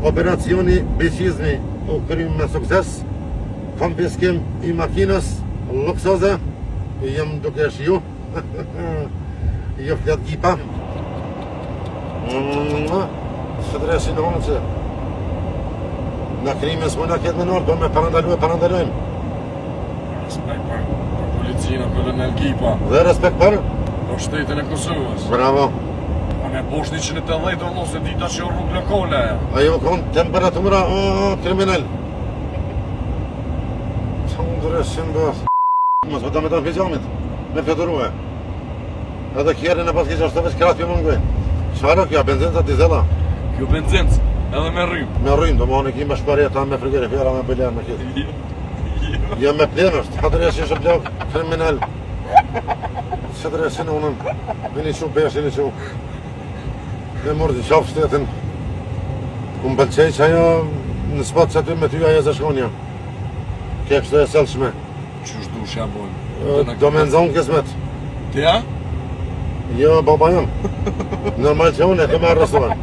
Operacioni Beqizmi u kry me sukses. Konfiskim i makinës luksoze. Jam duke shiju. Jo flet gipa. Së të resin në që Na krime s'mo na ketë me nërë, po me parandalu e parandalojmë. Respekt për, për policinë, kolonel Gipa. Dhe respekt për? Për shtetin e Kosovës. Bravo. Po ne bosh 180 o se dita që o rrugë lokale. Ajo kon temperatura o, o kriminal. Të ndryshin bës. Mos po ta me ta pijamit, me fluturue. Edhe kjerën e pas kisha ashtu veç krahët ju mungojnë. Çfarë kjo, benzinca, dizela? Kjo benzinc, edhe me rrymë. Me rrymë, do më onë ki me shpareta, me frigorifera, me bëlja, me këtë. Jo me plen është, hatër e që plak, kriminal. Që të resin unën, me një qu pesh, një qu. Me mërë të qafë shtetin. Ku më pëlqej që ajo në spot që aty me ty ajo zë shkonja. Kje kështu e sjellshme. Qysh dush ja bojmë. Do me nzonë kismet. Ti ja? Jo, baba jam. Normal që unë e të me arrestuar.